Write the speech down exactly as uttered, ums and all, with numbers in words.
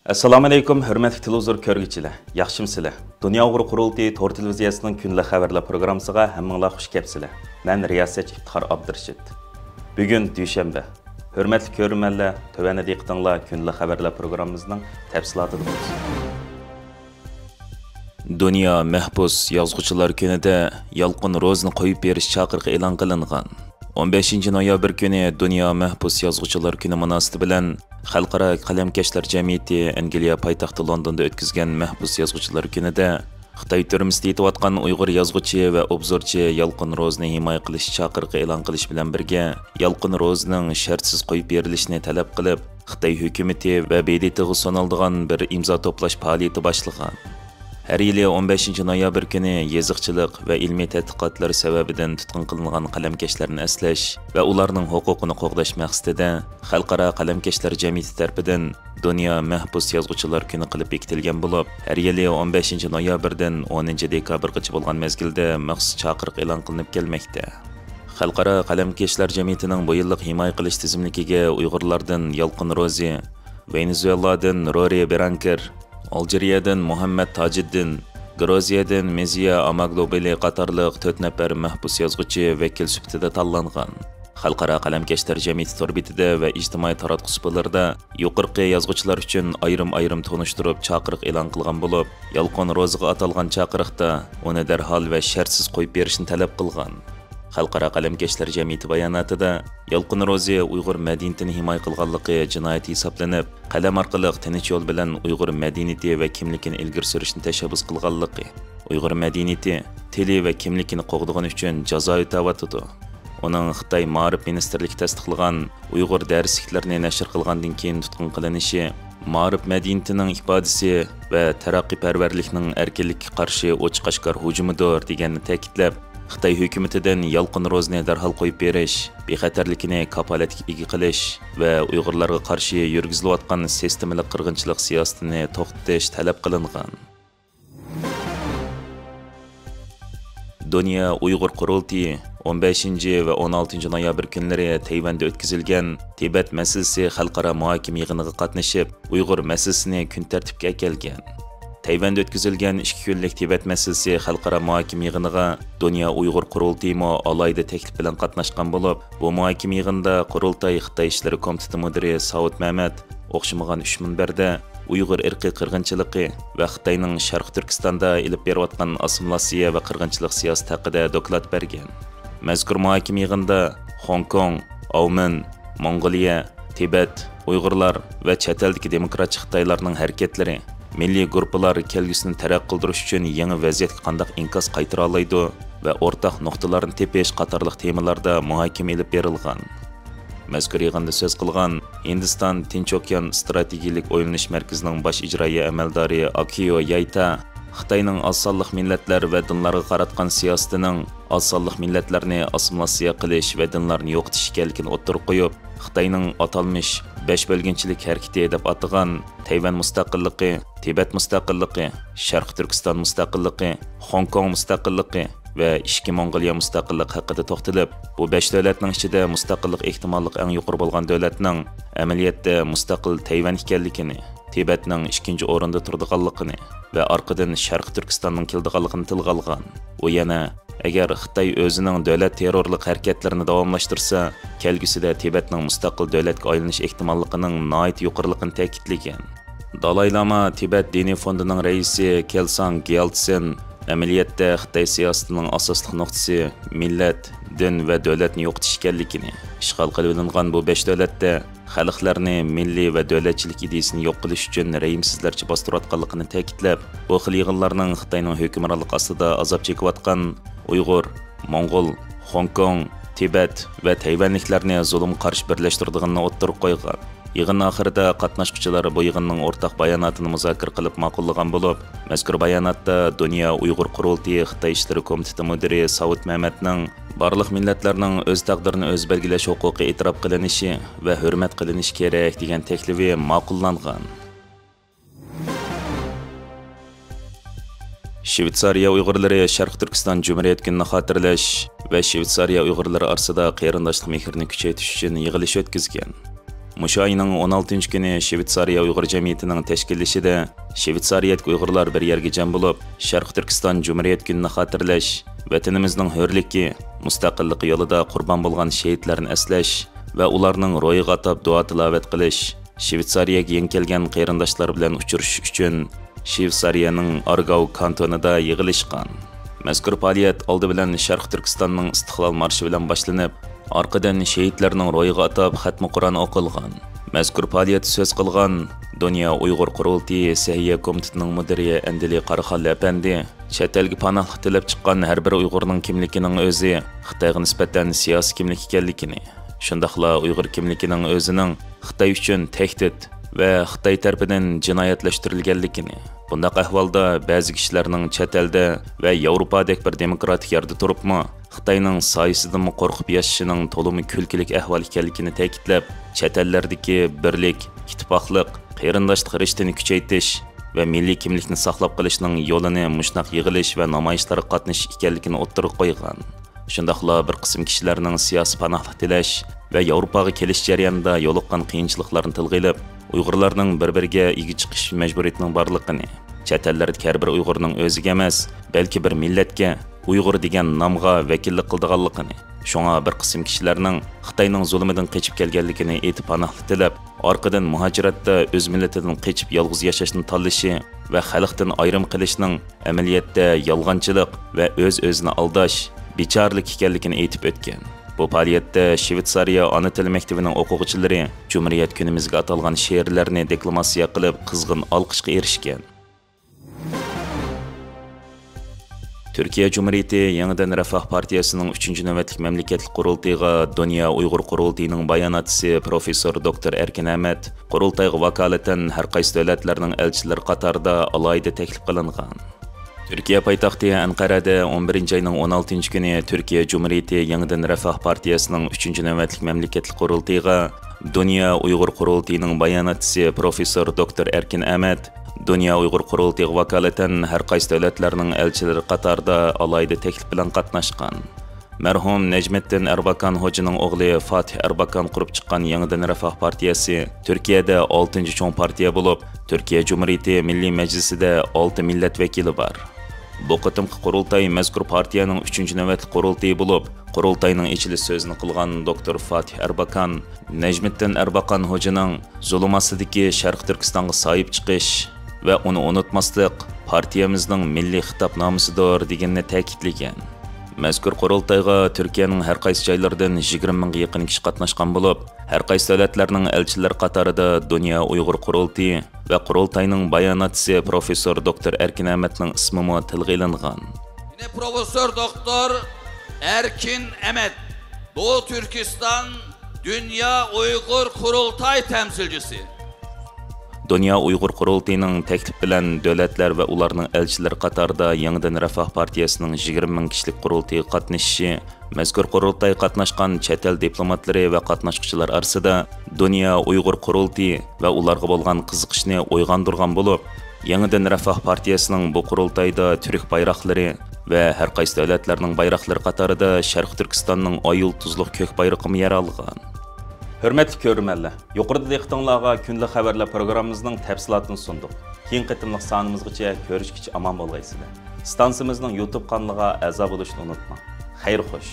ئەسسالامۇئەلەيكۇم، ھۆرمەتلىك تېلېۋىزور كۆرگۈچىلەر، ياخشىمۇسىلەر؟ دۇنيا ئۇيغۇر قۇرۇلتىيى تور تېلېۋىزىيەسىنىڭ كۈندىلىك خەۋەرلەر پروگراممىسىغا ھەممىڭلار خۇش كەپسىلەر. مەن رىياسەتچى ئىپتىخار ئابدۇرېشىت. بۈگۈن دۈشەنبە. ھۆرمەتلىك كۆرۈرمەنلەر، تۆۋەندە دىققىتىڭلار كۈندىلىك خەۋەرلەر پروگراممىمىزنىڭ تەپسىلاتىدا بولسۇن. دۇنيا مەھبۇس يازغۇچىلار كۈنىدە يالقۇن روزىنى قويۇپ بېرىش چاقىرىقى ئېلان قىلىنغان. ئون بەشىنچى نويابىر كۈنى دۇنيا مەھبۇس يازغۇچىلار كۈنى مۇناسىۋىتى بىلەن خەلقئارا قەلەمكەشلەر جەمئىيىتى ئەنگلىيە پايتەختى لوندوندا ئۆتكۈزگەن مەھبۇس يازغۇچىلار كۈنىدە خىتاي تۈرمىسىدە يېتىۋاتقان ئۇيغۇر يازغۇچى ۋە ئوبزورچى يالقۇن روزىنى ھىمايە قىلىش چاقىرىقى ئېلان قىلىش بىلەن بىرگە، يالقۇن روزىنىڭ شەرتسىز قويۇپ بېرىلىشىنى تەلەپ قىلىپ، خىتاي ھۆكۈمىتى ۋە ب د ت غا سۇنۇلىدىغان بىر ئىمزا توپلاش پائالىيىتى باشلىغان. ھەر يىلى ئون بەشىنچى نويابىر كۈنى يېزىقچىلىق ۋە ئىلمىي تەتقىقاتلىرى سەۋەبىدىن تۇتقۇن قىلىنغان قەلەمكەشلەرنى ئەسلەش ۋە ئۇلارنىڭ ھوقۇقىنى قوغداش مەقسىتىدە خەلقئارا قەلەمكەشلەر جەمئىيىتى تەرىپىدىن دۇنيا مەھبۇس يازغۇچىلار كۈنى قىلىپ بېكىتىلگەن بولۇپ، ھەر يىلى ئون بەشىنچى نويابىردىن ئونىنچى دېكابىرغىچە بولغان مەزگىلدە مەخسۇس چاقىرىق ئېلان قىلىنىپ كەلمەكتە. خەلقئارا قەلەمكەشلەر جەمئىيىتىنىڭ بۇ يىللىق ھىمايە قىلىش تىزىملىكىگە ئۇيغۇرلاردىن يالقۇن روزى، ۋېنېزۇېلادىن رورى بېرانكېر، ئالجىرىيەدىن مۇھەممەد تاجىددىن، گرۇزىيەدىن مېزىيا ئاماگلوبىلى قاتارلىق تۆت نەپەر مەھبۇس يازغۇچى ۋەكىل سۈپىتىدە تاللانغان. خەلقئارا قەلەمكەشلەر جەمئىيىتى تور بېتىدە ۋە ئىجتىمائىي تاراتقۇ سۇپىلىرىدا يۇقىرىقى يازغۇچىلار ئۈچۈن ئايرىم-ئايرىم تونۇشتۇرۇپ چاقىرىق ئېلان قىلغان بولۇپ، يالقۇن روزىغا ئاتالغان چاقىرىقتا ئۇنى دەرھال ۋە شەرتسىز قويۇپ بېرىشنى تەلەپ قىلغان. خەلقئارا قەلەمكەشلەر جەمئىيىتى باياناتىدا، يالقۇن روزى ئۇيغۇر مەدەنىيىتىنى ھىمايە قىلغانلىقى جىنايەت ھېسابلىنىپ، قەلەم ئارقىلىق تىنچ يول بىلەن ئۇيغۇر مەدەنىيىتى ۋە كىملىكىنى ئىلگىرى سۈرۈشنى تەشەببۇس قىلغانلىقى، ئۇيغۇر مەدەنىيىتى، تىلى ۋە كىملىكىنى قوغدىغىنى ئۈچۈن جازا ئۆتەۋاتىدۇ. ئۇنىڭ خىتاي مائارىپ مىنىستىرلىكى تەستىقلىغان ئۇيغۇر دەرسلىكلىرىنى نەشر قىلغاندىن كېيىن تۇتقۇن قىلىنىشى، مائارىپ مەدەنىيىتىنىڭ ئىپادىسى ۋە تەرەققىيپەرۋەرلىكنىڭ ئەركىنلىككە قارشى ئوچۇق-ئاشكارا ھۇجۇمىدۇر، دېگەننى تەكىتلەپ، خىتاي ھۆكۈمىتىدىن يالقۇن روزىنى دەرھال قويۇپ بېرىش، بىخەتەرلىكىنى كاپالەتكە ئىگە قىلىش ۋە ئۇيغۇرلارغا قارشى يۈرگۈزۈلۈۋاتقان سىستېمىلىق قىرغىنچىلىق سىياسىتىنى توختىتىش تەلەپ قىلىنغان. دۇنيا ئۇيغۇر قۇرۇلتىيى ئون بەشىنچى ۋە ئون ئالتىنچى نويابىر كۈنلىرى تەيۋەندە ئۆتكۈزۈلگەن تىبەت مەسىلىسى خەلقئارا مۇھاكىمە يىغىنىغا قاتنىشىپ، ئۇيغۇر مەسىلىسىنى كۈن تەرتىپكە ئەكەلگەن. تەيۋەندە ئۆتكۈزۈلگەن ئىككى كۈنلۈك تىبەت مەسىلىسى خەلقئارا مۇھاكىمە يىغىنىغا دۇنيا ئۇيغۇر قۇرۇلتىيىمۇ ئالاھىدە تەكلىپ بىلەن قاتناشقان بولۇپ، بۇ مۇھاكىمە يىغىنىدا قۇرۇلتاي خىتاي ئىشلىرى كومىتېتى مۇدىرى ساۋۇت مەمەت ئوخشىمىغان ئۈچ مۇنبەردە ئۇيغۇر ئىرقىي قىرغىنچىلىقى ۋە خىتاينىڭ شەرقىي تۈركىستاندا ئېلىپ بېرىۋاتقان ئاسسىمىلياتسىيە ۋە قىرغىنچىلىق سىياسىتى ھەققىدە دوكلات بەرگەن. مەزكۇر مۇھاكىمە يىغىنىدا خوڭكوڭ، ئاۋمېن، موڭغۇلىيە، تىبەت، ئۇيغۇرلار ۋە چەت ئەلدىكى دېموكراتچى خىتايلارنىڭ ھەرىكەتلىرى، مىللىي گۇرۇپپىلار كەلگۈسىنى تەرەققىي قىلدۇرۇش ئۈچۈن يېڭى ۋەزىيەتكە قانداق ئىنكاس قايتۇرالايدۇ ۋە ئورتاق نۇقتىلارنى تېپىش قاتارلىق تېمىلاردا مۇھاكىمە ئېلىپ بېرىلغان. مەزكۇر يىغىندا سۆز قىلغان ھىندىستان تىنچ ئوكيان ئىستراتېگىيىلىك ئويلىنىش مەركىزىنىڭ باش ئىجرائىي ئەمەلدارى ئاكىيو يايتا، خىتاينىڭ ئاز سانلىق مىللەتلەر ۋە دىنلارغا قاراتقان سىياسىتىنىڭ ئاز سانلىق مىللەتلەرنى ئاسسىمىلياتسىيە قىلىش ۋە دىنلارنى يوقىتىش ئىكەنلىكىنى ئوتتۇرىغا قويۇپ، خىتاينىڭ ئاتالمىش بەش بۆلگۈنچىلىك ھەرىكىتى دەپ ئاتىغان تەيۋەن مۇستەقىللىقى، تىبەت مۇستەقىللىقى، شەرقىي تۈركىستان مۇستەقىللىقى، خوڭكوڭ مۇستەقىللىقى ۋە ئىچكى موڭغۇلىيە مۇستەقىللىقى ھەققىدە توختىلىپ، بۇ بەش دۆلەتنىڭ ئىچىدە مۇستەقىللىق ئېھتىماللىقى ئەڭ يۇقىرى بولغان دۆلەتنىڭ ئەمەلىيەتتە مۇستەقىل تەيۋەن ئىكەنلىكىنى، تىبەتنىڭ ئىككىنچى ئورۇندا تۇرىدىغانلىقىنى ۋە ئارقىدىن شەرقىي تۈركىستاننىڭ كېلىدىغانلىقىنى تىلغا ئالغان. ئۇ يەنە، ئەگەر خىتاي ئۆزىنىڭ دۆلەت تېررورلۇق ھەرىكەتلىرىنى داۋاملاشتۇرسا، كەلگۈسىدە تىبەتنىڭ مۇستەقىل دۆلەتكە ئايلىنىش ئېھتىماللىقىنىڭ ناھايىتى يۇقىرىلىقىنى تەكىتلىگەن. دالاي لاما تىبەت دىنىي فوندىنىڭ رەئىسى كېلساڭ گيالتسېن ئەمەلىيەتتە خىتاي سىياسىتىنىڭ ئاساسلىق نۇقتىسى مىللەت، دىن ۋە دۆلەتنى يوقىتىش ئىكەنلىكىنى، ئىشغال قىلىۋېلىنغان بۇ بەش دۆلەتتە خەلقلەرنى مىللىي ۋە دۆلەتچىلىك ئىدىيىسىنى يوق قىلىش ئۈچۈن رەھىمسىزلەرچە باستۇرۇۋاتقانلىقىنى تەكىتلەپ، بۇ خىل يىغىنلارنىڭ خىتاينىڭ ھۆكۈمرانلىقى ئاستىدا ئازاب چېكىۋاتقان ئۇيغۇر، موڭغۇل، خوڭكوڭ، تىبەت ۋە تەيۋەنلىكلەرنى زۇلۇمغا قارشى بىرلەشتۈرىدىغىنىنى ئوتتۇرىغا قويغان. يىغىن ئاخىرىدا قاتناشقۇچىلار بۇ يىغىننىڭ ئورتاق باياناتىنى مۇزاكىرە قىلىپ ماقۇللىغان بولۇپ، مەزكۇر باياناتتا دۇنيا ئۇيغۇر قۇرۇلتىيى خىتاي ئىشلىرى كومىتېتى مۇدىرى ساۋۇت مەمەتنىڭ بارلىق مىللەتلەرنىڭ ئۆز تەقدىرىنى ئۆزى بەلگىلەش ھوقۇقى ئېتىراپ قىلىنىشى ۋە ھۆرمەت قىلىنىشى كېرەك، دېگەن تەكلىپى ماقۇللانغان. شىۋېتسارىيە ئۇيغۇرلىرى شەرقىي تۈركىستان جۇمھۇرىيەت كۈنىنى خاتىرىلەش ۋە شىۋېتسارىيە ئۇيغۇرلىرى ئارىسىدا قېرىنداشلىق مېھرىنى كۈچەيتىش ئۈچۈن يىغىلىش ئۆتكۈزگەن. مۇشۇ ئاينىڭ ئون ئالتىنچى كۈنى شىۋېتسارىيە ئۇيغۇر جەمئىيىتىنىڭ تەشكىللىشىدە شىۋېتسارىيەدىكى ئۇيغۇرلار بىر يەرگە جەم بولۇپ، شەرقىي تۈركىستان جۇمھۇرىيەت كۈنىنى خاتىرىلەش، ۋەتىنىمىزنىڭ ھۆرلۈكى، مۇستەقىللىقى يولىدا قۇربان بولغان شېھىتلەرنى ئەسلەش ۋە ئۇلارنىڭ روھىغا ئاتاپ دۇئا-تىلاۋەت قىلىش، شىۋېتسارىيەگە يېڭى كەلگەن قېرىنداشلار بىلەن ئۇچرىشىش ئۈچۈن شىۋېتسارىيەنىڭ ئارگاۋ كانتونىدا يىغىلىشقان. مەزكۇر پائالىيەت ئالدى بىلەن شەرقىي تۈركىستاننىڭ ئىستىقلال مارشى بىلەن باشلىنىپ، ئارقىدىن شېھىتلەرنىڭ روھىغا ئاتاپ خەتمە قۇرئان ئوقۇلغان. مەزكۇر پائالىيەتتە سۆز قىلغان دۇنيا ئۇيغۇر قۇرۇلتىيى سەھىيە كومىتېتىنىڭ مۇدىرى ئەندىلى قاراخانلى ئەپەندى، چەت ئەلگە پاناھلىق تىلەپ چىققان ھەر بىر ئۇيغۇرنىڭ كىملىكىنىڭ ئۆزى خىتايغا نىسبەتەن سىياسىي كىملىك ئىكەنلىكىنى، شۇنداقلا ئۇيغۇر كىملىكىنىڭ ئۆزىنىڭ خىتاي ئۈچۈن تەھدىت ۋە خىتاي تەرىپىدىن جىنايەتلەشتۈرۈلگەنلىكىنى، بۇنداق ئەھۋالدا بەزى كىشىلەرنىڭ چەت ئەلدە ۋە ياۋروپادەك بىر دېموكراتىك يەردە تۇرۇپمۇ، خىتاينىڭ سايىسىدىنمۇ قورقۇپ ياشىشىنىڭ تولىمۇ كۈلكىلىك ئەھۋال ئىكەنلىكىنى تەكىتلەپ، چەت ئەللەردىكى بىرلىك، ئىتتىپاقلىق، قېرىنداشلىق رىشتىنى كۈچەيتىش ۋە مىللىي كىملىكنى ساقلاپ قېلىشنىڭ يولىنى مۇشۇنداق يىغىلىش ۋە نامايىشلارغا قاتنىشىش ئىكەنلىكىنى ئوتتۇرىغا قويغان. شۇنداقلا بىر قىسىم كىشىلەرنىڭ سىياسىي پاناھلىق تىلەش ۋە ياۋروپاغا كېلىش جەريانىدا يولۇققان قىيىنچىلىقلارنى تىلغا ئېلىپ، ئۇيغۇرلارنىڭ بىر-بىرىگە ئىگە چىقىش مەجبۇرىيىتىنىڭ بارلىقىنى، چەت ئەللەردىكى ھەر بىر ئۇيغۇرنىڭ ئۆزىگە ئەمەس، بەلكى بىر مىللەتكە، ئۇيغۇر دېگەن نامغا ۋەكىللىك قىلىدىغانلىقىنى، شۇڭا بىر قىسىم كىشىلەرنىڭ خىتاينىڭ زۇلۇمىدىن قېچىپ كەلگەنلىكىنى ئېيتىپ پاناھلىق تىلەپ، ئارقىدىن مۇھاجىرەتتە ئۆز مىللىتىدىن قېچىپ يالغۇز ياشاشنى تاللىشى ۋە خەلقتىن ئايرىم قېلىشنىڭ ئەمەلىيەتتە يالغانچىلىق ۋە ئۆز-ئۆزىنى ئالداش، بىچارىلىك ئىكەنلىكىنى ئېيتىپ ئۆتكەن. بۇ پائالىيەتتە شىۋېتسارىيە ئانا تىل مەكتىۋىنىڭ ئوقۇغۇچىلىرى جۇمھۇرىيەت كۈنىمىزگە ئاتالغان شېئىرلەرنى دېكلاماتسىيە قىلىپ، قىزغىن ئالقىشقا ئېرىشكەن. تۈركىيە جۇمھۇرىيىتى يېڭىدىن رەفاھ پارتىيەسىنىڭ ئۈچىنچى نۆۋەتلىك مەملىكەتلىك قۇرۇلتىيىغا دۇنيا ئۇيغۇر قۇرۇلتىيىنىڭ باياناتچىسى پروفېسسور دوكتور ئەركىن ئەمەت، قۇرۇلتايغا ۋاكالىتەن ھەر قايسى دۆلەتلەرنىڭ ئەلچىلىرى قاتارىدا ئالاھىدە تەكلىپ قىلىنغان. تۈركىيە پايتەختى ئەنقەرەدە ئون بىرىنچى ئاينىڭ ئون ئالتىنچى كۈنى تۈركىيە جۇمھۇرىيىتى يېڭىدىن رەفاھ پارتىيەسىنىڭ ئۈچىنچى نۆۋەتلىك مەملىكەتلىك قۇرۇلتىيىغا دۇنيا ئۇيغۇر قۇرۇلتىيىنىڭ باياناتچىسى پروفېسسور دوكتور ئەركىن ئەمەت، دۇنيا ئۇيغۇر قۇرۇلتىيىغا ۋاكالىتەن ھەر قايسى دۆلەتلەرنىڭ ئەلچىلىرى قاتارىدا ئالاھىدە تەكلىپ بىلەن قاتناشقان. مەرھۇم نەجمىدىن ئەرباكان ھوجىنىڭ ئوغلى فاتىھ ئەرباكان قۇرۇپ چىققان يېڭىدىن رەفاھ پارتىيەسى تۈركىيەدە ئالتىنچى چوڭ پارتىيە بولۇپ، تۈركىيە جۇمھۇرىيىتى مىللىي مەجلىسىدە ئالتە مىللەت ۋەكىلى بار. بۇ قېتىمقى قۇرۇلتاي مەزكۇر پارتىيەنىڭ ئۈچىنچى نۆۋەتلىك قۇرۇلتىيى بولۇپ، قۇرۇلتاينىڭ ئېچىلىش سۆزىنى قىلغان دوكتور فاتىھ ئەرباكان نەجمىدىن ئەرباكان ھوجىنىڭ زۇلۇم ئاستىدىكى شەرقىي تۈركىستانغا ساھىب چىقىش ۋە ئۇنى ئۇنتۇماسلىق پارتىيەمىزنىڭ مىللىي خىتابنامىسىدۇر دېگىنىنى تەكىتلىگەن. مەزكۇر قۇرۇلتايغا تۈركىيەنىڭ ھەر قايسى جايلىرىدىن يىگىرمە مىڭغا يېقىن كىشى قاتناشقان بولۇپ، ھەر قايسى دۆلەتلەرنىڭ ئەلچىلىرى قاتارىدا دۇنيا ئۇيغۇر قۇرۇلتىيى ۋە قۇرۇلتاينىڭ باياناتچىسى پروفېسسور دوكتور ئەركىن ئەمەتنىڭ ئىسمىمۇ تىلغا ئېلىنغان. يەنە پروفېسسور دوكتور ئەركىن ئەمەت، دوغۇ تۈركىستان دۇنيا ئۇيغۇر قۇرۇلتاي تەمسىلچىسى. دۇنيا ئۇيغۇر قۇرۇلتىيىنىڭ تەكلىپى بىلەن دۆلەتلەر ۋە ئۇلارنىڭ ئەلچىلىرى قاتارىدا يېڭىدىن رەفاھ پارتىيەسىنىڭ يىگىرمە مىڭ كىشىلىك قۇرۇلتىيىغا قاتنىشىشى مەزكۇر قۇرۇلتايغا قاتناشقان چەت ئەل دىپلوماتلىرى ۋە قاتناشقۇچىلار ئارىسىدا دۇنيا ئۇيغۇر قۇرۇلتىيى ۋە ئۇلارغا بولغان قىزىقىشنى ئويغاندۇرغان بولۇپ، يېڭىدىن رەفاھ پارتىيەسىنىڭ بۇ قۇرۇلتايدا تۈرك بايراقلىرى ۋە ھەر قايسى دۆلەتلەرنىڭ بايراقلىرى قاتارىدا شەرقىي تۈركىستاننىڭ ئاي يۇلتۇزلۇق كۆك بايرىقىمۇ يەر ئالغان. ھۆرمەتلىك كۆرۈرمەنلەر، يۇقىرىدا دىققىتىڭلارغا كۈندىلىك خەۋەرلەر پروگراممىمىزنىڭ تەپسىلاتىنى سۇندۇق. كېيىنكى قېتىملىق سانىمىزغىچە كۆرۈشكىچە ئامان بولغايسىلەر. ئىستانسىمىزنىڭ يۇتۇب قانىلىغا ئەزا بولۇشنى ئۇنتۇماڭ. خەير خوش.